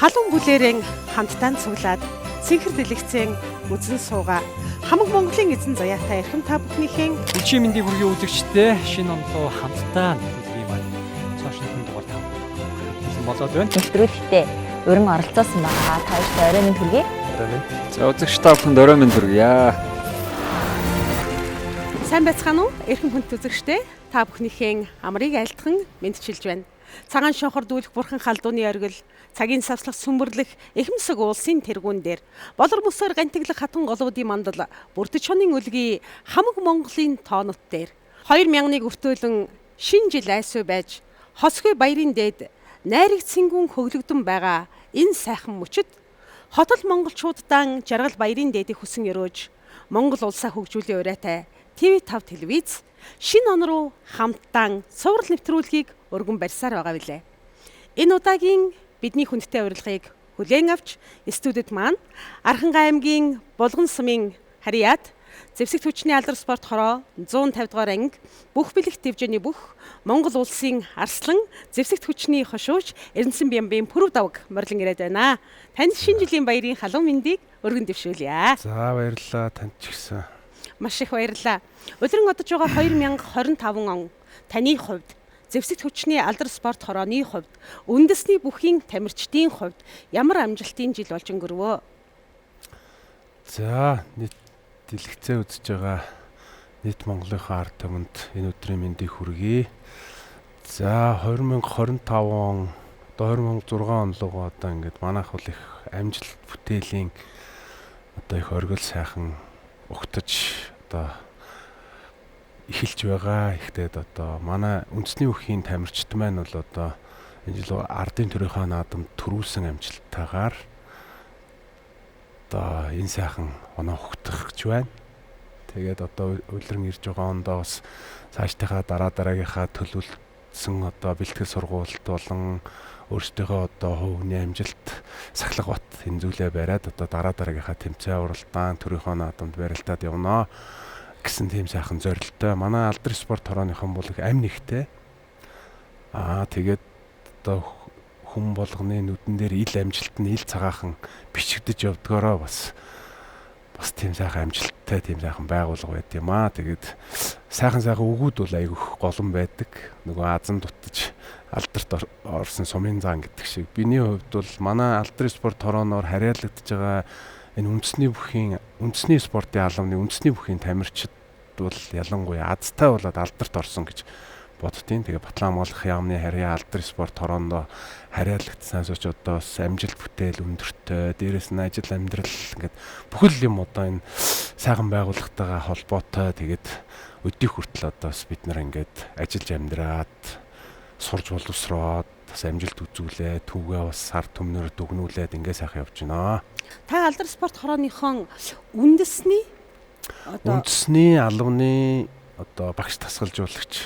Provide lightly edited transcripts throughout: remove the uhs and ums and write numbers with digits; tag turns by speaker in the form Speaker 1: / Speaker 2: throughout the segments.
Speaker 1: Халуун бүлээрэн хамтдаа цуглаад цэнхэр дэлгэцэн үзэн суугаа. Хамаг Монголын эзэн заяатай эрхэм та бүхнийхээ
Speaker 2: Дэлхийн мэндийг хүргэе үзэгчдээ, шинэ он руу хамтдаа нэвтрүүлгийн маань цоо шинэхэн дугаар та бэлэн болоод байна.
Speaker 3: Нэвтрүүлэгтээ өрн оролцоосон байгаа. Та хоёрт орой минь хүргэе.
Speaker 4: За, үзэгч та бүхэнд орой минь хүргье.
Speaker 1: Сайн байцгаана уу? Эрхэм хүндэт үзэгчдээ, та бүхнийхээ амрыг айлтган мэндчилж байна. Цагаан шонхор дүүлэх бурхан халдууны оргил, цагийн савслах сүмбэрлэх эхэмсэг уулсын тэргүүн дээр болор мөсөөр гантиглах хатан голуудын мандал бүрдэж хонын үлгий хамаг Монголын тоонот дээр 2001-ыг өвтөөлөн шинэ жил айсуу байж хосгүй баярын дээд найраг цэнгүүн хөглөгдөн байгаа энэ сайхан мөчөд хотол монголчууддаан жаргал баярын дээдийг хүсэн өрөөж Монгол улсаа хөгжүүлэх урайтай ТV5 телевиз шинэ он руу хамтдаан цуврал нэвтрүүлгийг өргөн барьсаар байгаа билээ. Энэ удаагийн бидний хүндтэй урилгыг хүлээн авч студид маань Архангай аймгийн Булган сумын Харьяат зэвсэг түвшний алдар спорт хороо 150 дугаар анги бүх бэлэгт дэвжээний бүх Монгол улсын арслан зэвсэг түвшний хошууч Эрдэнэсэн Бямбын пүрэв давг морилон ирээд байна. Танд шинэ жилийн баярын халуун мэндийг өргөн дэвшүүлье.
Speaker 5: За, баярлалаа танд ч гэсэн.
Speaker 1: Маш их баярлалаа. Улиран одож байгаа 2025 он таны хувьд, зэвсэг түвшний алдар спорт хорооны хувьд, үндэсний бүхийн тамирчдын хувьд ямар амжилтын жил болж өнгөрвөө?
Speaker 5: За, нийт дэлгэцээ үзэж байгаа нийт Монголынхаа ард түмэнд энэ өдрийн мэндийг хүргэе. За, 2025 он, одоо 2006 он руугаа одоо ингээд манайх бол их амжилт бүтээлийн одоо их оргил сайхан угтаж одоо эхэлж байгаа. Ихтэй одоо манай үндэсний бүхийн тамирчид маань бол одоо энэ жил ардын төрийнхөө наадамд төрүүлсэн амжилттайгаар одоо энэ сайхан оноо хугтах гэж байна. Тэгээд одоо улиран ирж байгаа ондоо бас цаашдынхаа дараа дараагийнхаа төлөвлөсөн одоо бэлтгэл сургуульд болон өөрсдийнхөө одоо хувь хүний амжилт сахилга бат энэ зүйлээ бариад одоо дараа дараагийнхаа тэмцээн уралдаан төрийнхөө наадамд барилдаад явнаа гэсэн тийм сайхан зорилттой. Манай алдар спорт хорооныхон бол их амь нэгтэй. Аа, тэгээд одоо хүн болгоны нүдэн дээр ил амжилт нь ил цагаахан бичигдэж явдгоороо бас бас тийм сайхан амжилттай, тийм сайхан байгууллага байд юм аа. Тэгээд сайхан сайхан үгүүд бол айгүйх голон байдаг. Нөгөө азан дутаж алдарт орсон сумын зан гэдэг шиг. Биний хувьд бол манай алдар спорт хорооноор харьяалагдж байгаа энэ үндэсний бүхийн үндэсний спортын албаны үндэсний бүхийн тамирчид бол ялангуяа азтай болоод алдарт орсон гэж боддtiin. Тэгээ Батлан хамгаалах яамны харьяа алдар спорт хороондоо харьяалагдсанаас ч одоо бас амжилт бүтээл өндөртэй, дээрэс нь ажил амьдрал ингээд бүхэл юм одоо энэ сайхан байгууллагатайгаа холбоотой. Тэгээд өдийг хүртэл одоо бас бид нар ингээд ажиллаж амьдраад сурж боловсроод бас амжилт үзүүлээ, түүгээ бас сар түмнээр дүгнүүлээд ингээд сайхан явж байна.
Speaker 1: Та алдар спорт хорооныхон үндэсний
Speaker 5: одоо үндэсний албаны одоо багш тасгалжуулагч.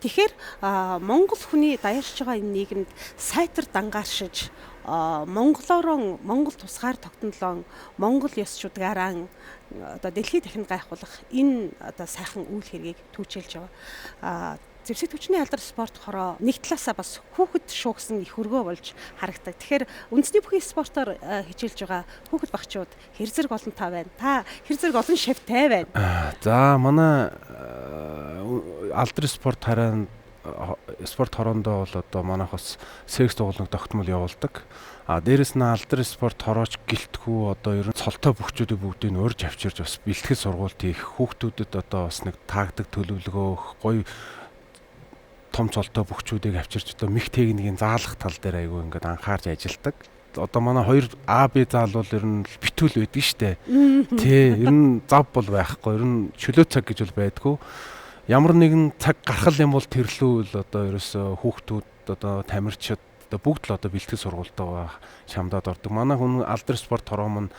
Speaker 1: Тэгэхээр Монгол хүний даяарч байгаа энэ нийгэмд сайтар дангааршиж монголоороо Монгол тусгаар тогтнолон Монгол ёс шудгаараа одоо дэлхийд дахин гайхуулах энэ одоо сайхан үйл хэргийг түүчээлж байгаа. Зэвсэг түвшний алдар спорт хороо нэг талаасаа бас хүүхэд шуугсан их өргөө болж харагдаг. Тэгэхээр үндэсний бүхий спортоор хичээлж байгаа хүүхэд багчууд хэр зэрэг олонтаа байна? Та хэр зэрэг олон шавтай байна?
Speaker 5: За, манай алдар спорт хараа спорт хороондоо бол одоо манайх бас секс тоглолт тогтмол явуулдаг. А дээрэс нь алдар спорт хорооч гэлтгүү одоо ер нь цолтой бөхчүүдийг бүгдийг нь урьж авчирж бас бэлтгэл сургуульд хийх, хүүхдүүдэд одоо бас нэг таагдаг төлөвлөгөө өгөх, гоё том цолтой бөхчүүдийг авчирч одоо мэх техникийн заалах тал дээр айгүй ингээд анхаарч ажилдаг. Одоо манай 2 А Б заал бол ер нь битүүл байдаг штэ. Тий, ер нь зав бол байхгүй. Ер нь чөлөө цаг гэж бол байдгүй. Ямар нэгэн цаг гарах юм бол тэрлүү л одоо ерөөсөө хүүхдүүд одоо тамирчид одоо бүгд л одоо бэлтгэл сургуультайгаа шамдаад ордог. Манай хүн алдар спорт хороо мань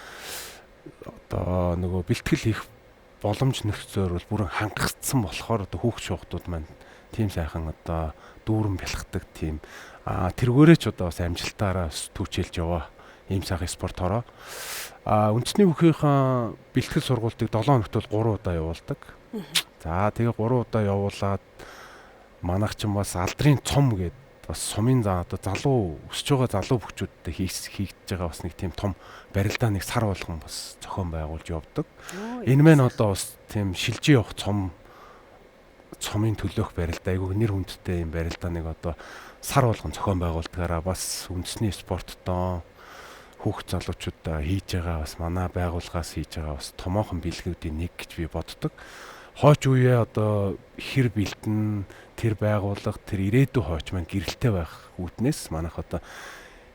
Speaker 5: одоо нөгөө бэлтгэл хийх боломж нөхцөөр бол бүрэн хангагдсан болохоор одоо хүүхд шугатууд маань тийм сайхан одоо дүүрэн бялхдаг тийм тэргээрээ ч одоо бас амжилтаараа түүчээлж яваа ийм сайхан спорт хороо. А үндэсний бүхийнхээ бэлтгэл сургуультыг 7 хоногт бол 3 удаа явуулдаг. За, тэгээ 3 удаа явуулаад манайх ч бас алдрын цом гээд бас сумын заа одоо залуу өсөж байгаа залуу бүхчүүдтэй хийгдэж байгаа бас нэг тийм том барилдааныг сар болгон бас зохион байгуулж явдаг. Энэ мэн одоо бас тийм шилжиж явах цомын төлөөх барилдаа айгүй нэр хүндтэй юм барилдааныг одоо сар болгон зохион байгуулдгаараа бас үндэсний спорттон хүүхд залуучуудаа хийж байгаа бас манай байгууллагаас хийж байгаа бас томоохон бэлгүүдийн нэг гэж би боддог. Хойч үеэ одоо хэр бэлтэн тэр байгууллага тэр ирээдүйн хойч маань гэрэлтэй байх үүднээс манайх одоо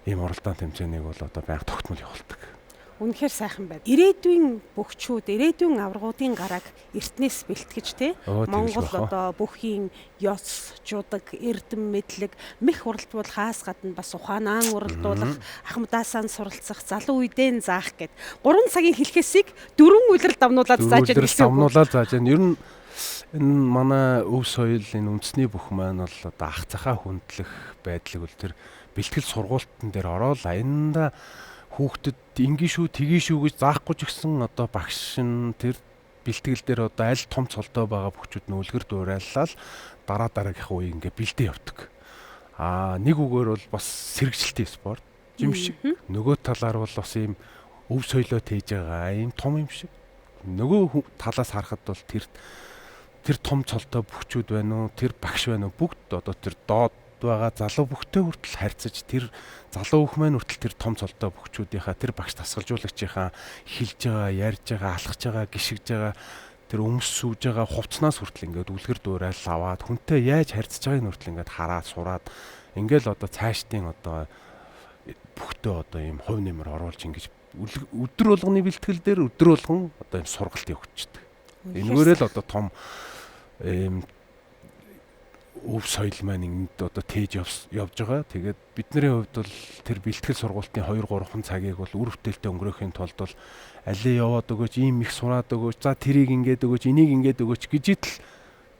Speaker 5: ийм уралдаан тэмцээнийг бол одоо байнга тогтмол явуулдаг.
Speaker 1: Үнэхээр сайхан байна. Ирээдүйн бөхчүүд, ирээдүйн аваргуудын гарааг эртнээс бэлтгэж те Монгол одоо бүхийн ёс, жудаг, эрдэм мэдлэг, мэх уралдуулахаас гадна бас ухаанаа уралдуулах, ахмадаасаа суралцах, залуу үедээ заах гэд 3 цагийн хэлхээсийг 4 улирал давнуулаад зааж
Speaker 5: яах гэсэн. Давнуулаад зааж яах. Ер нь энэ манай өв соёл, энэ үндэсний бүх маань бол одоо ах захаа хүндлэх байдлыг бол тэр бэлтгэл сургуультан дээр ороод аянда хүүхдэд ингэ шүү, тгий шүү гэж заахгүй ч гэсэн одоо багш нь тэр бэлтгэл дээр одоо аль том цолдоо байгаа бүхчүүд нь үлгэр дуурайлал дараа дараагийнхаа үе ингээ бэлдээ явдаг. Аа нэг үгээр бол бас сэргэжилтийн спорт юм шиг. Нөгөө талаар бол бас ийм өв соёлоо тээж байгаа ийм том юм шиг. Нөгөө талаас харахад бол тэр том цолтой бүхчүүд байна уу, тэр багш байна уу, бүгд одоо тэр доод байгаа залуу бүхтэй хүртэл харьцаж тэр залуу бүх маань хүртэл тэр том цолтой бүхчүүдийнхаа тэр багш дасгалжуулагчийнхаа хэлж байгаа, ярьж байгаа, алхаж байгаа, гიშгэж байгаа тэр өмс сүүж байгаа хувцснаас хүртэл ингээд үлгэр дуурайл аваад хүнтэй яаж харьцаж байгааг нь хүртэл ингээд хараад сураад ингээл одоо цаашдын одоо бүхтээ одоо ийм хувь нэмэр оруулж ингэж өдөр болгоны бэлтгэл дээр өдөр болгон одоо ийм сургалт явагдчихдаг. Энэгээрээ л одоо том ийм өв соёл маань энд одоо тээж явж байгаа. Тэгээд бидний хувьд бол тэр бэлтгэл сургуулийн 2 3 цагийг бол үр бүтээлтэй өнгөрөөхийн тулд бол алийг яваад өгөөч, ийм их сураад өгөөч, за тэрийг ингээд өгөөч, энийг ингээд өгөөч гэж идэл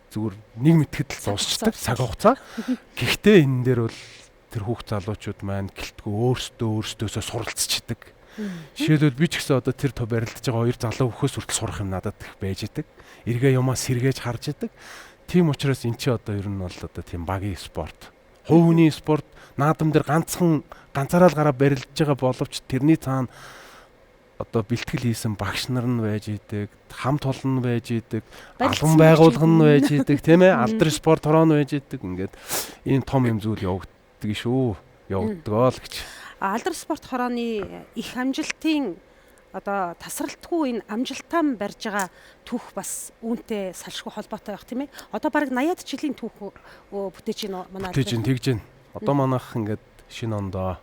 Speaker 5: зүгээр нэг мэтгэд л дуусчдаг цаг хугацаа. Гэхдээ энэ дээр бол тэр хүүхд залуучууд маань гэлтгүй өөрсдөөсөө суралцчихдаг. Жишээлбэл би ч гэсэн одоо тэр барилдаж байгаа хоёр залуу хөхөөс хүртэл сурах юм надад их байж идэг. Эргээ юмаа сэргээж харж идэг. Тийм учраас эн чи одоо ер нь бол одоо тийм багийн спорт. Хувь хүний спорт наадам дээр ганцхан ганцаараа л гараа барилдаж байгаа боловч тэрний цаана одоо бэлтгэл хийсэн багш нар нь байж идэг, хамт олон нь байж идэг, албан байгууллага нь байж идэг, тийм ээ, алдар спорт хороо нь байж идэг. Ингээд ийм том юм зүйл явагддаг шүү. Явагддаг л гэж.
Speaker 1: Алдар спорт хорооны их амжилтын одоо тасралтгүй энэ амжилтаа барьж байгаа түүх бас үүнтэй салшгүй холбоотой байх тийм ээ. Одоо бараг 80-аад жилийн түүх бүтээж байна манай.
Speaker 5: Бүтээж байна, тэгж байна. Одоо манайх ингээд шинэ ондоо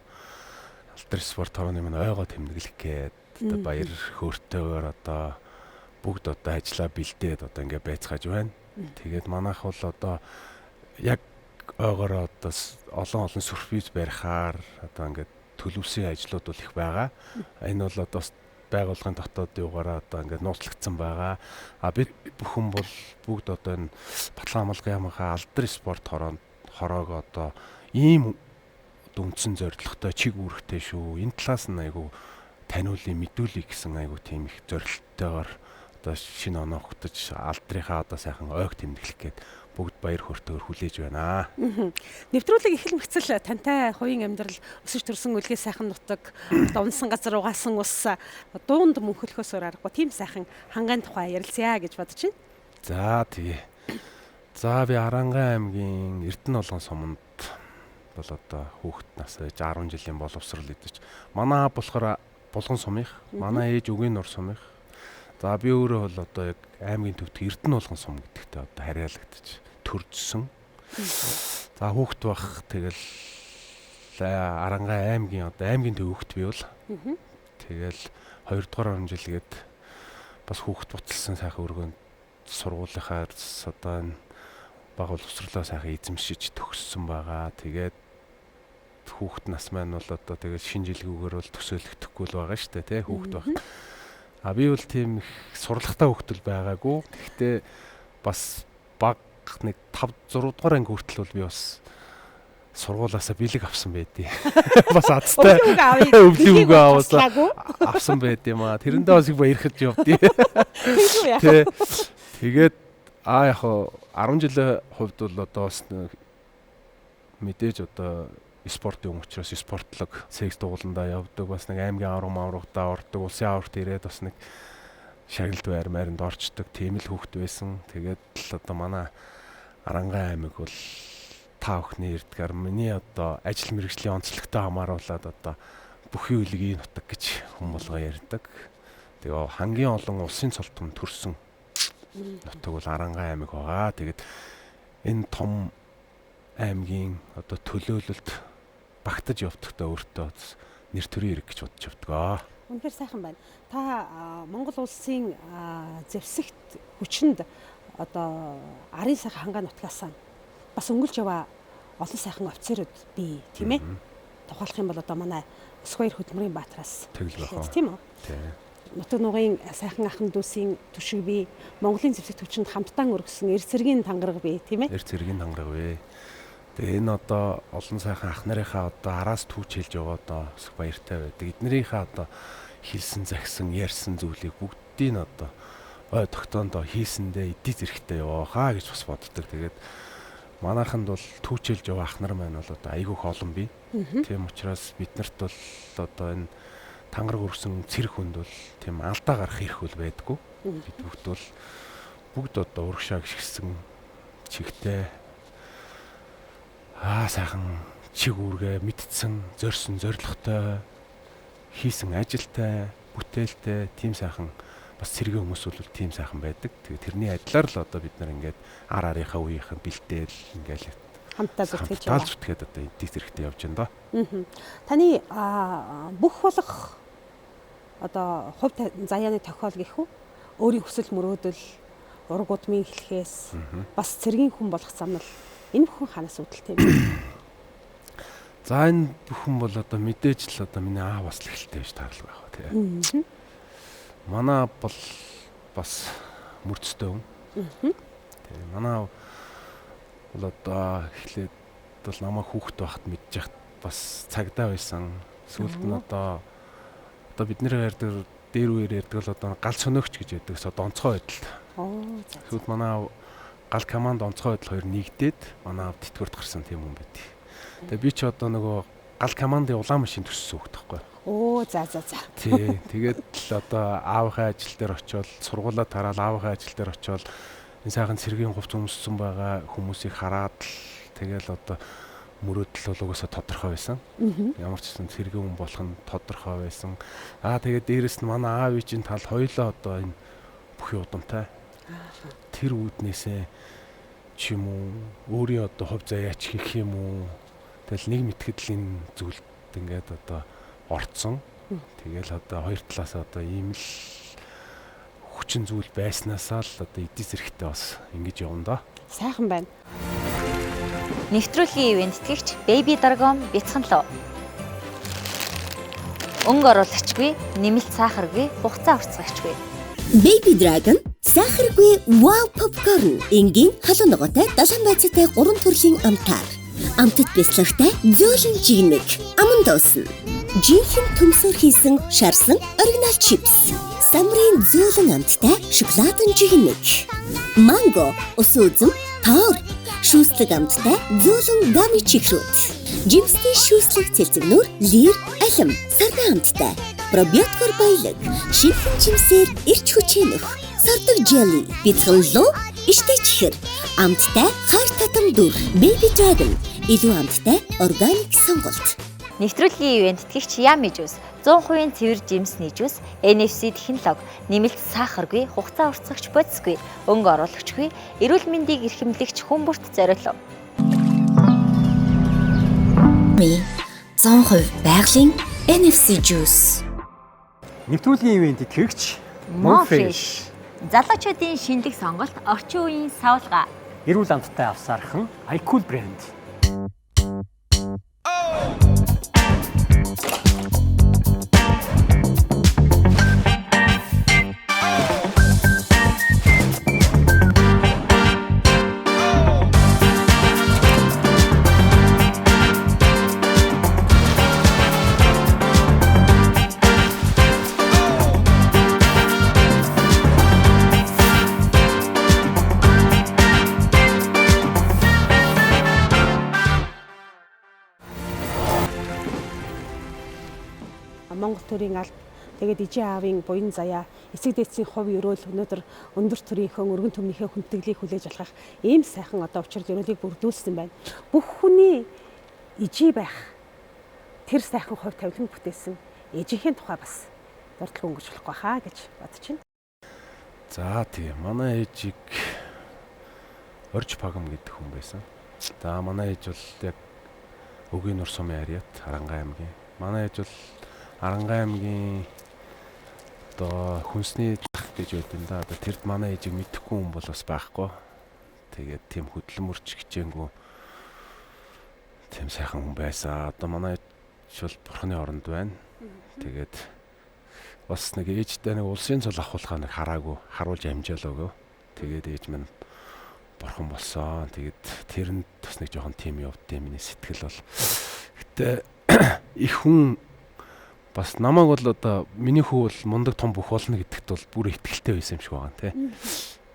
Speaker 5: алдар спорт хорооны маань ойгоо тэмдэглэх гээд одоо баяр хөөртэйгээр одоо бүгд одоо ажиллаа бэлдээд одоо ингээд байцгааж байна. Тэгээд манайх бол одоо яг ойгоороо одоо олон олон сюрприз барихаар одоо ингээд төлөвлөсөн ажлууд бол их байгаа. Энэ бол одоо байгууллагын дотоод юугаараа одоо ингээд нууцлагдсан байгаа. А бид бүхэн бол бүгд одоо энэ Батлан хамгаалгын яамынхаа алдар спорт хороог одоо ийм үндсэн зорилготой чиг үүрэгтэй шүү. Энэ талаас нь айгу таниулъя, мэдүүлье гэсэн айгу тийм их зорилтойгоор одоо шинэ оноо хөтөж алдрынхаа одоо сайхан ойг тэмдэглэх гээд бүгд баяр хөөртэйгээр хүлээж байна.
Speaker 1: Нэвтрүүлэг эхлэн мэгцэл тантай хувийн амьдрал өсөж төрсөн үлгээ сайхан нутаг, одоо унсан газар угаасан ус дуунд мөнхөлөхөөс өөр аргагүй тийм сайхан хангайн тухай ярилцъя гэж бодож байна.
Speaker 5: За тэгээ. За би Арангаан аймгийн Эрдэнэ болгон суманд бол одоо хүүхэд насаа 10 жилийн боловсрал идэж. Манай аав болохоор Булган сумынх, манай ээж Үгийн нур сумынх. За би өөрөө бол одоо яг аймгийн төвд Эрдэнэ болгон сум гэдэгтээ одоо харьяалагдчих төржсөн. За хүүхэд байх тэгэл Арангаан аймгийн одоо аймгийн төв хүүхэд би бол. Тэгэл 2 дугаар орон жилгээд бас хүүхэд буцалсан сайхан өргөөнд сургуулийнхаа одоо энэ баг боловсрлоо сайхан эзэмшиж төгссөн байгаа. Тэгээд хүүхэд нас маань бол одоо тэгээд шинэ жилгүүгээр бол төсөөлөгдөхгүй л байгаа шүү дээ, тий хүүхэд байх. А би бол тийм их сурлагатай хүүхэд бол байгаагүй. Гэхдээ бас баг нэг 5 6 дугаар анги хүртэл бол би бас сургуулаасаа бэлэг авсан байдیں۔ Бас азтай.
Speaker 1: Өвлийн үгээ
Speaker 5: аваасаа авсан байд юм аа. Тэрэндээ бас их баярхаж явдیں۔
Speaker 1: Тэ.
Speaker 5: Тэгээд яг 10 жилийн хувьд бол одоо бас Мэдээж одоо спортын хүн учраас спортлог секс дугууландаа явдаг, бас нэг аймгийн аварга маврагдаа ордог, улсын аварт ирээд бас нэг шагналд байр майранд орчдөг тийм л хүүхэд байсан. Тэгээд л одоо манай Арангаан аймаг бол та бүхний ирдгээр миний одоо ажил мэргэжлийн онцлогтой хамааруулаад одоо бүхий үлгийн нутаг гэж хүн болгоо ярьдаг. Тэгээ хамгийн олон улсын цолтон төрсөн нутаг бол Арангаан аймаг байгаа. Тэгээд энэ том аймгийн одоо төлөөлөлд багтаж явдахдаа өөртөө нэр төрийн хэрэг гэж бодож явдаг.
Speaker 1: Үнэхээр сайхан байна. Та Монгол улсын зэвсэгт хүчинд одоо арын сайхан хангаа нутгаас бас өнгөлж яваа олон сайхан офицерууд бий, тийм ээ? Тухайлах юм бол одоо манай Өсгөөр хөдөлмөрийн баатраас тийм үү?
Speaker 5: Тийм.
Speaker 1: Нутаг нугын сайхан ахын дүүсийн түшиг бий, Монголын зэвсэгт хүчинд хамтдаа өргөсөн эр цэргийн тангараг бий, тийм ээ?
Speaker 5: Эр цэргийн тангараг бий. Тэгээ энэ одоо олон сайхан ах нарынхаа одоо араас түүч хэлж яваа одоо өсөх баяртай байдаг. Эднэрийнхээ одоо хэлсэн, загсан, ярьсан зүйлийг бүгдийг нь одоо ой тогтоондоо хийсэндээ эдий зэрэгтэй яваахаа гэж бас боддог. Тэгээд манайханд бол түүчэлж яваа ах нар маань бол одоо айгүйх олон бий. Тийм учраас биднэрт бол одоо энэ тангараг өрсөн цэрэг хүнд бол тийм алдаа гарах эрх бол байдаггүй. Бид бүгд бол бүгд одоо урагшаа гიშгсэн чигтэй сайхан чиг үүргээ мэдсэн, зорьсон зорилготой, хийсэн ажилтай, бүтээлтэй тийм сайхан бас цэргийн хүмүүс бол тийм сайхан байдаг. Тэгээ тэрний адилаар л одоо бид нар ингээд ар арынхаа үеийнхэн бэлдээл ингээл
Speaker 1: хамтдаа зүтгэж байгаа.
Speaker 5: Зүтгээд одоо эдийн зэрэгтэй явж байна доо.
Speaker 1: Таны бүх болох одоо хувь заяаны тохиол гэх үү? Өөрийн хүсэл мөрөөдөл, ураг удмын хэлхээс бас цэргийн хүн болох замнал энэ бүхэн ханаас үүдэлтэй юм.
Speaker 5: За энэ бүхэн бол одоо мэдээж л одоо миний аав бас л эхэлтэй байж таарл байх ба тий. Манай аав бол бас мөрцтэй хүн. Тий. Манай аав бол одоо эхлээд бол намайг хүүхэд байхад мэдчих бас цагдаа байсан. Сүүлд нь одоо бидний ярьдаг дээр үеэр ярьдаг л одоо гал сөнөөгч гэж ярьдаг. Одоо онцгой байдалд. Сүүлд манай аав гал команд онцгой байдал хоёр нэгдээд манай аав тэтгэврт гарсан тийм хүн байт. Тэгээ би ч одоо нөгөө гал командын улаан машин төссөн хүүхэд байхгүй.
Speaker 1: За.
Speaker 5: Тий. Тэгээд л одоо аавынхаа ажил дээр очиод сургуулаа тараал аавынхаа ажил дээр очиод энэ сайхан цэргийн хувц өмссөн байгаа хүмүүсийг хараад л тэгэл одоо мөрөөдөл бол угаасаа тодорхой байсан. Ямар ч гэсэн цэргийн хүн болох нь тодорхой байсан. Тэгээд дээрэс нь манай аав ээжийн тал хоёулаа одоо энэ бүхий удамтай. Тэр үүднээсээ ч юм уу өөрийн одоо хувь заяач хийх юм уу тэгэл нэг мэтгэл энэ зүйлд ингээд одоо орцсон. Тэгэл одоо хоёр талаас одоо ийм л хүчин зүйл байснаасаа л одоо эдийн зэрэгтэй бас ингэж явна да.
Speaker 1: Сайхан байна.
Speaker 3: Нэвтрүүлгийн ивээн тэтгэгч Baby Dragon бяцхан луу. Өнгө оруулагчгүй, нэмэлт сахаргүй, хугацаа уртсагчгүй.
Speaker 6: Baby Dragon сахаргүй Wow Popcorn энгийн халуун ногоотой 7 байцаатай 3 төрлийн амтаар. Амтд бяцлагтай зөөлөн жигмэг аман дуусна. Жинхэнэ төмсөөр хийсэн шарсан оригинал чипс. Самрын зөөлөн амттай шоколадын жигмэг. Манго, ус үзэм, тоор, шүүслэг амттай зөөлөн гами чихрүүд. Жимсний шүүслэг цэлцэгнүүр, лир, алим, сардан амттай. Пробиотикоор баялаг, шинэхэн жимсээр эрч хүчээ нөх. Сардаг jelly, бяцхан луу, иштэй чихэр. Амттай хар татам дүр. Baby Dragon илүү амттай органик сонголт.
Speaker 3: Нэвтрүүлгийн ивээн тэтгэгч Yummy Juice 100% цэвэр жимсний жуус, NFC технологи, нэмэлт сахаргүй, хугацаа уртсагч бодисгүй, өнгө оруулагчгүй, эрүүл мэндийг эрхэмлэгч хүн бүрт зориулав.
Speaker 6: 100% байгалийн NFC juice.
Speaker 2: Нэвтрүүлгийн ивээн тэтгэгч
Speaker 3: Mofish. Залуучуудын шинэлэг сонголт, орчин үеийн савлгаа.
Speaker 2: Эрүүл амттай авсаархан iCool брэнд.
Speaker 1: Монгол төрийн алба, тэгээд ижи аавын буян заяа, эцэг дээдсийн хувь ерөөл өнөөдөр өндөр төрийнхөө өргөн түмнийхээ хүндэтгэлийг хүлээж алхах ийм сайхан одоо учрал ерөөлийг бүрдүүлсэн байна. Бүх хүний ижи байх тэр сайхан хувь тавилан бүтээсэн ээжийнхээ тухай бас дурдлаг өнгөрч болохгүй хаа гэж бодож байна.
Speaker 5: За тийм, манай ээжийг Орж Пагам гэдэг хүн байсан. За манай ээж бол яг Өгийн Нур сумын ариат Арангаан аймгийн. Манай ээж бол Арангаан аймгийн одоо хүнсний зах гэж байд юм да. Одоо тэрд манай ээжийг мэдэхгүй хүн бол бас байхгүй. Тэгээд тийм хөдөлмөрч хичээнгүй тийм сайхан хүн байсан. Одоо манай ээж бол бурхны оронд байна. Тэгээд бас нэг ээжтэй нэг улсын цол авахулгаа нэг хараагүй харуулж амжаал өгөө. Тэгээд ээж минь бурхан болсон. Тэгээд тэрэнд бас нэг жоохон тим явдیں۔ Миний сэтгэл бол. Гэтэ их хүн бас намайг бол одоо миний хүү бол мундаг том бүх болно гэдэгт бол бүр итгэлтэй байсан юм шиг байгаа тий.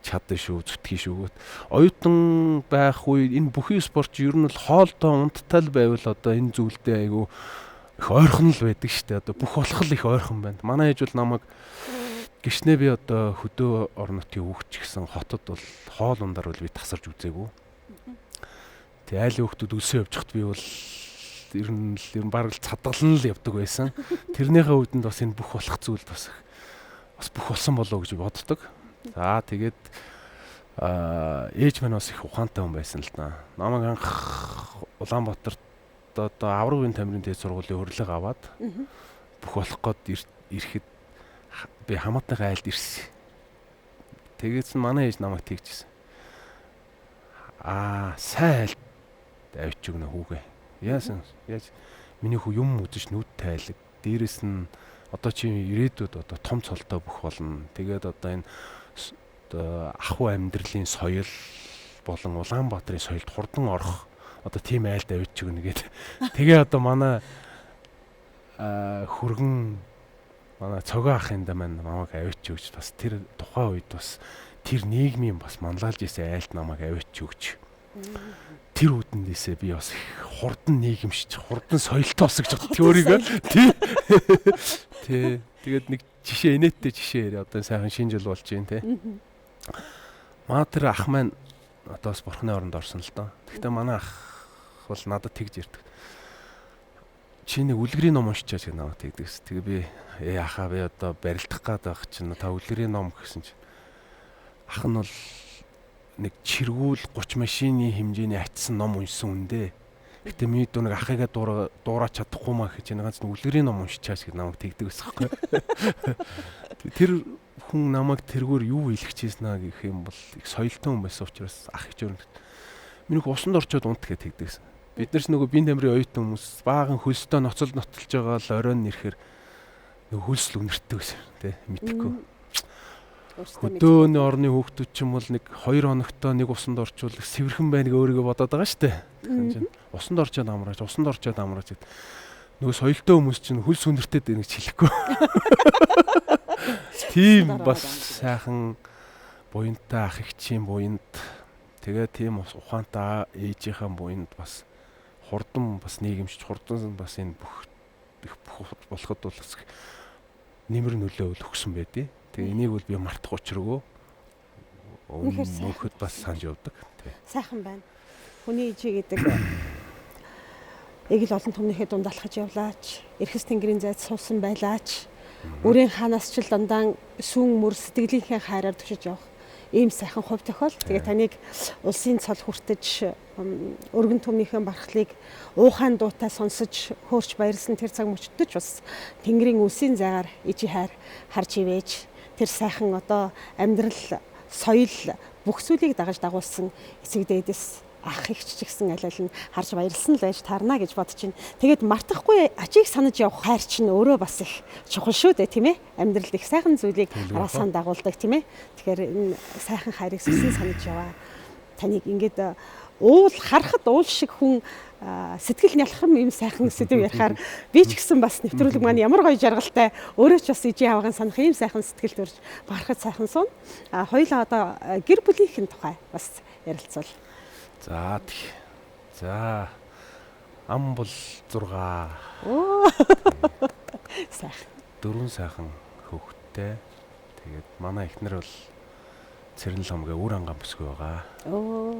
Speaker 5: Чадна шүү, зүтгэе шүү. Оюутан байх үе энэ бүхий спорт ер нь бол хоолтой унттай л байвал одоо энэ зүйлдээ айгүй их ойрхон л байдаг шүү дээ. Одоо бүх болох л их ойрхон байна. Манай ээж бол намайг гişнээ би одоо хөдөө орон нутгийн хүүхд ч гэсэн хотод бол хоол ундаар бол би тасарч үзээгүй. Тэгээ айлын хүүхдүүд өлсөө явж хат би бол ер нь бараг л цадгалан л явдаг байсан. Тэрнийхээ үдэнд бас энэ бүх болох зүйл бас бүх болсон болоо гэж боддог. За тэгээд ээж маань бас их ухаантай хүн байсан л да. Намайг анх Улаанбаатарт одоо Аврагын тамирын дээд сургуулийн урилга аваад бүх болох гээд ирэхэд би хамаатныхаа айлд ирсэн. Тэгээдсэн манай ээж намайг тэгжсэн. Аа, сайн айлд авчиж өгнө хүүгээ. Яасан? Яаж миний хүү юм үзэж нүд тайлаг. Дээрэс нь одоо чи ирээдүйд одоо том цолтой бүх болно. Тэгээд одоо энэ одоо ахуй амьдралын соёл болон Улаанбаатарын соёлд хурдан орох одоо тийм айлд авчиж өгнө гэд. Тэгээ одоо манай хөргөн манай цогоо ахын даа маань намайг авчиж өгч бас тэр тухайн үед бас тэр нийгмийн бас манлайлж исэн айлд намайг авчиж өгч. Тэр үдэндээсээ би бас их хурдан нийгэмшиж, хурдан соёлтой болсон гэж боддог өөрийгөө. Тий. Тий. Тэгээд нэг жишээ инээдтэй жишээ яриа. Одоо сайхан шинэ жил болж байна тий. Манай тэр ах маань одоо бас бурхны оронд орсон л доо. Гэхдээ манай ах бол надад тэгж ярьдаг. Чи нэг үлгэрийн ном уншичаач гэж намайг тэгдэгс. Тэгээ би ахаа би одоо барилдах гээд байх чинь та үлгэрийн ном гэсэн чинь ах нь бол нэг чиргүүл 30 машины хэмжээний атсан ном уншсан үндэ. Гэтэ миний дүү нэг ахыгаа дуурайч чадахгүй маа гэж нэг ганц үлгэрийн ном уншичаач гэж намайг тэгдэг байсан байхгүй. Тэр хүн намайг тэргээр юу илгэжсэн аа гэх юм бол их соёлтой хүн байсан учраас ах их жөрөнд. Миний усанд орчоод унт гэж тэгдэгсэн. Бид нар ч нөгөө бие тамирын оюутан хүмүүс баахан хөлсдөө ноцол нотолж байгаа л оройн ирэхээр нөгөө хөлсөл үнэртдэг байсан тий мэдэхгүй. Хөдөөний орны хүүхдүүд ч юм бол нэг 2 хоногтой нэг усанд орчвол сэвэрхэн байна гэ өөрийгөө бодоод байгаа шүү дээ. Тэгсэн чинь усанд орчоод амраач, усанд орчоод амраач гэд. Нөгөө соёлтой хүмүүс чинь хөлс үнэртэд байна гэж хэлэхгүй. Тийм бас сайхан буянтай ах эгчийн буянд тэгээ тийм бас ухаантай ээжийнхээ буянд бас хурдан бас нийгэмшиж хурдан бас энэ бүх их бүх болоход бол бас нэмэр нөлөө бол өгсөн байдیں۔ Тэгээ энийг бол би мартах учиргүй. Мөнхөд бас санаж явдаг.
Speaker 1: Сайхан байна. Хүний ижи гэдэг эгэл олон түмнийхээ дунд алхаж явлаач, эрхэс тэнгэрийн зайд суусан байлаач, үрийн хаанаас ч л дандаа сүүн мөр сэтгэлийнхээ хайраар түшиж явах ийм сайхан хувь тохиол. Тэгээ таныг улсын цол хүртэж өргөн түмнийхэн бархлыг уухайн дуутай сонсож хөөрч баярлсан тэр цаг мөчтөж бас тэнгэрийн үлсийн зайгаар ижи хайр харж ивэж тэр сайхан одоо амьдрал соёл бүх зүйлийг дагаж дагуулсан эцэг дээдэс ах эгч ч гэсэн аль аль нь харж баярлсан л байж таарна гэж бодож байна. Тэгээд мартахгүй ачийг санаж явах хайр чинь өөрөө бас их чухал шүү дээ, тийм ээ. Амьдралд их сайхан зүйлийг араасаа дагуулдаг, тийм ээ. Тэгэхээр энэ сайхан хайрыг сүсэн санаж яваа. Таныг ингээд уул харахад уул шиг хүн сэтгэл нялхрам юм сайхан сэдв ярихаар би ч гэсэн бас нэвтрүүлэг маань ямар гоё жаргалтай өөрөө ч бас ижи аваагаан санах ийм сайхан сэтгэл төрж барахад сайхан суун. А хоёулаа одоо гэр бүлийнхэн тухай бас ярилцвал.
Speaker 5: За тэг. За ам бол 6.
Speaker 1: Оо. Сайхан.
Speaker 5: 4 сайхан хүүхэдтэй. Тэгээд манай эхнэр бол Цэрэнл хамгаа үр ангаан бүсгүй байгаа.
Speaker 1: Оо.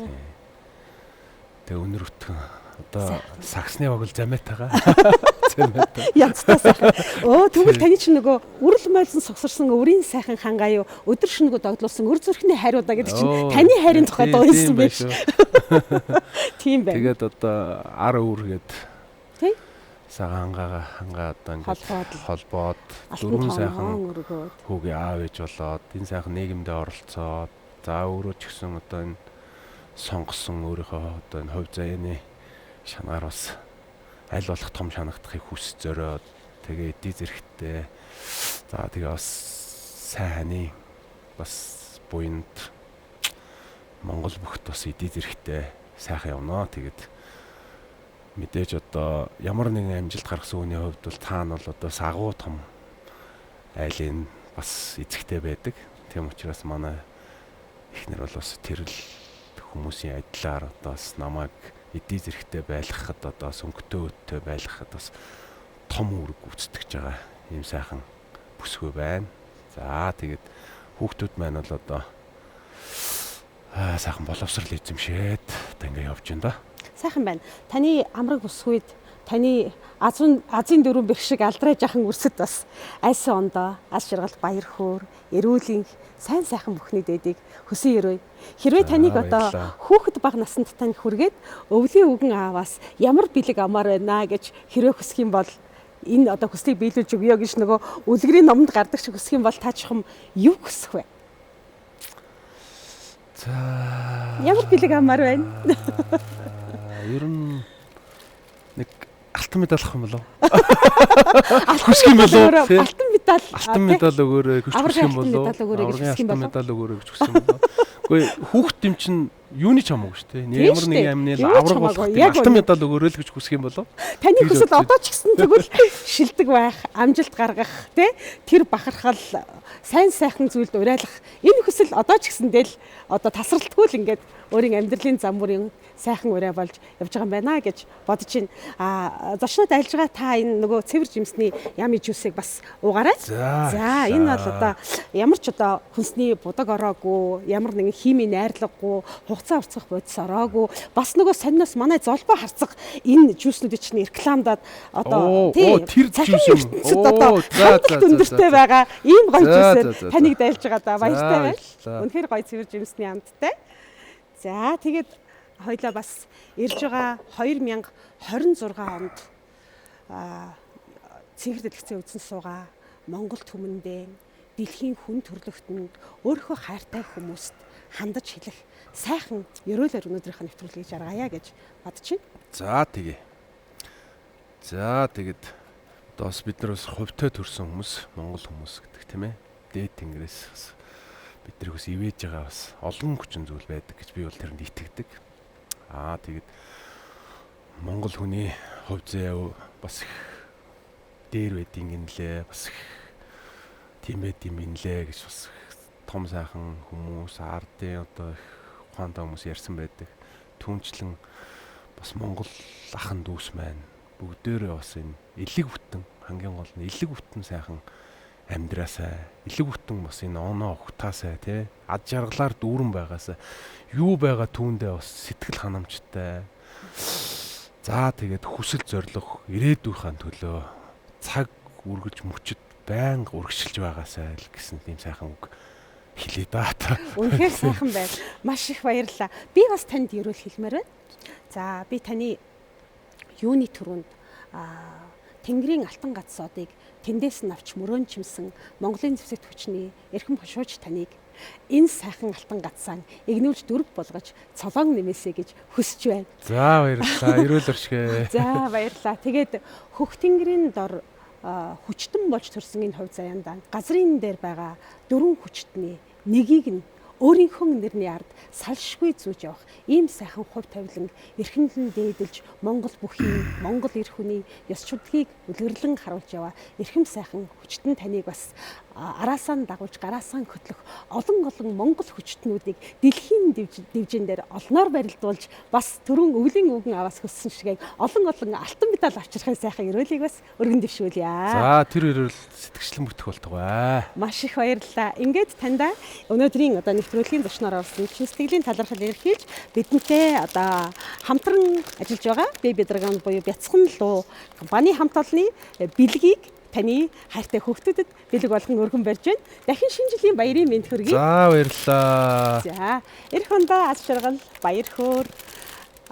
Speaker 5: Тэгээ өнөр өтгөн одоо саксны баг бол замиатайгаа. Замиатай.
Speaker 1: Янзтай сайхан. Өө тэгвэл таны чинь нөгөө үрэл мойлсон согсорсон өврийн сайхан хангаа юу өдөр шөнөгөө догдлуулсан өр зүрхний хайруудаа гэдэг чинь таны хайрын тухай дуу хэлсэн байх
Speaker 5: шүү.
Speaker 1: Тийм байна.
Speaker 5: Тэгээд одоо ар өвөр гээд
Speaker 1: Тий.
Speaker 5: Сагаан хангаа хангаа одоо ингээд
Speaker 1: Холбоод.
Speaker 5: холбоод
Speaker 1: Алтан
Speaker 5: дөрвөн сайхан
Speaker 1: тоон өргөөд.
Speaker 5: хүүгийн аав ээж болоод энэ сайхан нийгэмдээ оролцоод за өөрөө ч гэсэн одоо энэ сонгосон өөрийнхөө одоо энэ хувь заяаны шанаар бас аль болох том шанагдахыг хүс зориод тэгээ эдий зэрэгтэй за тэгээ бас сайн ханы бас буянд Монгол бүхт бас эдий зэрэгтэй сайхан явнаа. Тэгээд мэдээж одоо ямар нэгэн амжилт гаргасан хүний хувьд бол цаана бол одоо сагуу том айлын бас эзэгтэй байдаг. Тийм учраас манай эхнэр бол бас тэр л хүмүүсийн адилаар одоо бас намайг эдий зэрэгтэй байлгахад одоо бас өнгөтэй өттэй байлгахад бас том үүрэг гүйцэтгэж байгаа ийм сайхан бүсгүй байна. За тэгээд хүүхдүүд маань бол одоо сайхан боловсрал эзэмшээд одоо ингэ явж байна да.
Speaker 1: Сайхан байна. Таны амраг бүсгүйд таны азийн дөрвөн бэрх шиг алдраа жахан үрсэд бас айсан ондоо аз жаргал баяр хөөр эрүүлийн сайн сайхан бүхний дээдийг хүсэн өрөөе. Хэрвээ таныг одоо хүүхэд бага насанд тань хүргээд өвлийн үгэн ааваас ямар бэлэг амаар байна гэж хэрвээ хүсэх юм бол энэ одоо хүслийг биелүүлж өгье гэж нөгөө үлгэрийн номонд гардаг шиг хүсэх юм бол та чухам юу хүсэх вэ?
Speaker 5: За
Speaker 1: Ямар бэлэг амаар байна?
Speaker 5: Ер нь нэг алтан медаль авах юм болов?
Speaker 1: Хүсэх
Speaker 5: юм болов, тий?
Speaker 1: Алтан медаль.
Speaker 5: Алтан медаль өгөөрэй гэж
Speaker 1: Аваргын
Speaker 5: хүсэх юм
Speaker 1: алтан
Speaker 5: болов?
Speaker 1: медаль өгөөрэй гэж
Speaker 5: Аваргын
Speaker 1: хүсэх юм
Speaker 5: алтан
Speaker 1: болов?
Speaker 5: медаль өгөөрэй гэж хүсэх юм болов? Үгүй хүүхэд юм чинь юуны ч хамаагүй шүү дээ.
Speaker 1: Тийм
Speaker 5: Ямар
Speaker 1: шүү
Speaker 5: нэгэн
Speaker 1: дээ.
Speaker 5: амны л
Speaker 1: Юу ч
Speaker 5: авраг
Speaker 1: хамаагүй.
Speaker 5: болох тийм
Speaker 1: Яг
Speaker 5: алтан
Speaker 1: үнэ.
Speaker 5: медаль өгөөрэй л гэж хүсэх юм болов?
Speaker 1: Таны
Speaker 5: Тэр
Speaker 1: хүсэл
Speaker 5: бодож-
Speaker 1: одоо ч гэсэн тэгвэл шилдэг байх, амжилт гаргах, тэ тэр бахархал, сайн сайхан зүйлд уриалах энэ хүсэл одоо ч гэсэндээ л одоо тасралтгүй л ингээд өөрийн амьдралын зам мөрийн сайхан ураа болж явж байгаа юм байна гэж бодож байна. А зочнод айлж байгаа та энэ нөгөө цэвэр жимсний ями жюсийг бас уугаарай.
Speaker 5: За,
Speaker 1: энэ бол одоо ямар ч одоо хүнсний будаг ороогүй, ямар нэгэн химийн найрлагагүй, хугацаа уртсах бодис ороогүй, бас нөгөө сонноос манай золбоо харцах энэ жюснүүдийг чинь рекламдаад одоо
Speaker 5: Оо, оо, тэр
Speaker 1: цахим
Speaker 5: жюс юм.
Speaker 1: ертөнцид одоо
Speaker 5: Оо, за,
Speaker 1: хандлт
Speaker 5: за, за,
Speaker 1: өндөртэй
Speaker 5: за.
Speaker 1: байгаа ийм гоё
Speaker 5: За,
Speaker 1: жюсээр
Speaker 5: за, за, за.
Speaker 1: таныг дайлж байгаа да баяртай
Speaker 5: За,
Speaker 1: байна.
Speaker 5: баярлалаа.
Speaker 1: Үнэхээр гоё цэвэр жимсний амттай. За тэгээд хоёлаа бас ирж байгаа 2026 онд цэвэр дэлгэцээ үзэн суугаа Монгол түмэндээ дэлхийн хүн төрлөختөнд өөрийнхөө хайртай хүмүүст хандаж хэлэх сайхан ерөөлөөр өнөөдрийнхөө нэвтрүүлгийг жаргая гэж бодож байна.
Speaker 5: За тэгээ. За тэгэд одоо бас бид нар бас хувьтай төрсэн хүмүүс, Монгол хүмүүс гэдэг тийм ээ. Дээд тэнгэрээс бас бид нар бас ивэж байгаа бас олон хүчин зүйл байдаг гэж би бол тэрэнд итгэдэг. Аа тэгэд Монгол хүний хувь заяа бас их дээр байдیں гинлээ. Бас их тийм байд юм инлээ гэж бас их том сайхан хүмүүс, ардын одоо их ухаантай хүмүүс ярьсан байдаг. Түүнчлэн бас Монгол ахан дүүс маань бүгдээрээ бас энэ элэг бүтэн хамгийн гол нь элэг бүтэн сайхан амьдраасай элэг бүтэн бас энэ оноо ухтаасай тий ад жаргалаар дүүрэн байгаасай юу байгаа түүндээ бас сэтгэл ханамжтай за тэгээд хүсэл зорилго ирээдүйнхээ төлөө цаг үргэлж мөчөд байнга үргэлжилж байгаасай л гэсэн тийм сайхан үг хэлээ да.
Speaker 1: Үнэхээр сайхан байна. Маш их баярлалаа. Би бас танд ерөөл хэлмээр байна. За би таны юуны түрүүнд Тэнгэрийн алтан гац содыг тэндээс нь авч мөрөөн чимсэн Монголын зэвсэгт хүчний эрхэм хошууч таныг энэ сайхан алтан гацсан игнүүлж дөрв болгож цолоон нэмээсэй гэж хүсэж байна.
Speaker 5: За баярлалаа. Ерөөл өршгэ.
Speaker 1: За баярлалаа. Тэгээд хөх тэнгэрийн дор хүчтэн болж төрсөн энэ хувь заяандаа газрын дээр байгаа дөрвөн хүчтний нэгийг нь өөрийнхөө нэрний ард салшгүй зүүж явах ийм сайхан хувь тавилан эрхэмлэн дээдэлж Монгол бүхийн, Монгол эр хүний ёс шүдгийг үлгэрлэн харуулж яваа эрхэм сайхан хүчтэн таныг бас араасаа нь дагуулж гараасаа нь хөтлөх олон олон монгол хүчтнүүдийг дэлхийн дивжин дээр олноор барилдуулж бас түрүүн өвлийн өвгөн аваас хөссөн шигээг олон олон алтан медаль авчрахын сайхан ерөөлийг бас өргөн дэвшүүлье.
Speaker 5: За, тэр ерөөл сэтгэгчлэн бүтэх болтугай.
Speaker 1: Маш их баярлалаа. Ингээд таньда өнөөдрийн одоо нэвтрүүлгийн зочноор орсон чин сэтгэлийн талархал илэрхийлж бидэнтэй одоо хамтран ажиллаж байгаа Baby Dragon буюу Бяцхан луу компани хамт олонны бэлгийг таны хайртай хүүхдүүдэд бэлэг болгон өргөн барьж байна. Дахин шинэ жилийн баярын мэнд хүргэе.
Speaker 5: За, баярлалаа.
Speaker 1: За, эх ондоо аз жаргал, баяр хөөр,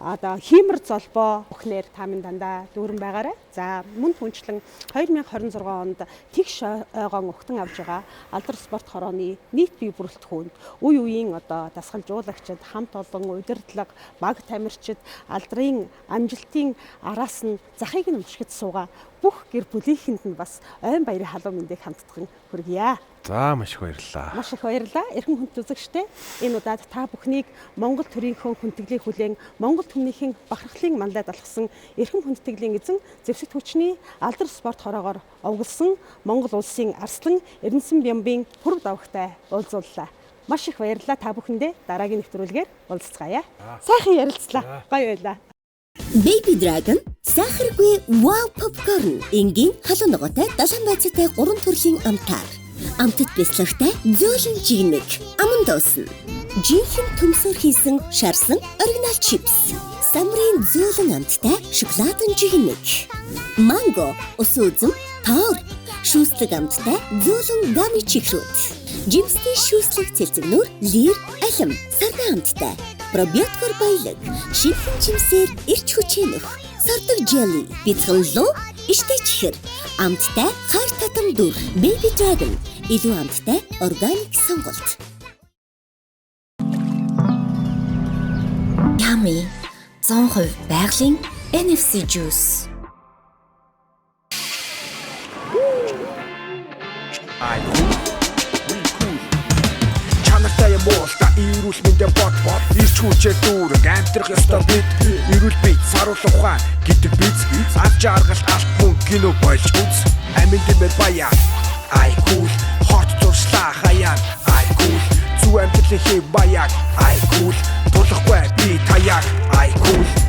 Speaker 1: одоо хиймэр золбоо бүхнээр та минь дандаа дүүрэн байгаарай. За, мөн түнчлэн 2026 онд тэгш ойгон угтан авж байгаа Алдар спорт хорооны нийт бие бүрэлдэхүүнд үе үеийн одоо дасгалжуулагчид, хамт олон удирдлага, баг тамирчид алдрын амжилтын араас нь захыг нь мушгид суугаа бүх гэр бүлийнхэнд нь бас ойн баярын халуун мэндийг хамтдхан хүргье.
Speaker 5: За, маш их баярлалаа.
Speaker 1: Маш их баярлалаа. Эрхэм хүндэт үзэгчдээ, энэ удаад та бүхнийг Монгол төрийнхөө хүндтгэлийн хүлээн, Монгол түмнийхэн бахархлын манлайд алхсан эрхэм хүндэтгэлийн эзэн зэвсэгт хүчний алдар спорт хороогоор овоглосон Монгол улсын арслан Эрдэнэсэн Бямбын пүрэв давагтай уулзууллаа. Маш их баярлалаа та бүхэндээ. Дараагийн нэвтрүүлгээр уулзцгаая. Сайхан ярилцлаа. Гоё байлаа.
Speaker 6: Baby Dragon сахаргүй Wow Popcorn энгийн халуун ногоотой далайн байцаатай 3 төрлийн амтаар. Амтд бяцлагтай зөөлөн жигмэг аман дуусна. Жинхэнэ төмсөөр хийсэн шарсан оригинал чипс. Самрын зөөлөн амттай шоколадын жигмэг. Манго, ус үзэм, тоор шүүслэг амттай зөөлөн гами чихрүүд. Жимсний шүүслэг цэлцэгнүүр, лир, алим, сарган амттай. Пробиотикоор баялаг, шинэхэн жимсээр эрч хүчээ нөх. Сардаг jelly, бяцхан луу, иштэй чихэр. Амттай хар татам дүр. Baby Dragon илүү амттай органик сонголт.
Speaker 7: Yummy 100% байгалийн NFC juice.
Speaker 8: Чанартай юм уу та эрүүл мэндэ бод бод ирч хүчээр дүүрэг амьдрах ёстой бид эрүүл бие саруул ухаан гэдэг биз ав жаргал алт мөнгө кино болж үз амин дэмэр баяа ай кул хот зуршлаа хаяа ай кул зүв амьдралын хэв маяг ай кул тулахгүй би таяаг ай кул.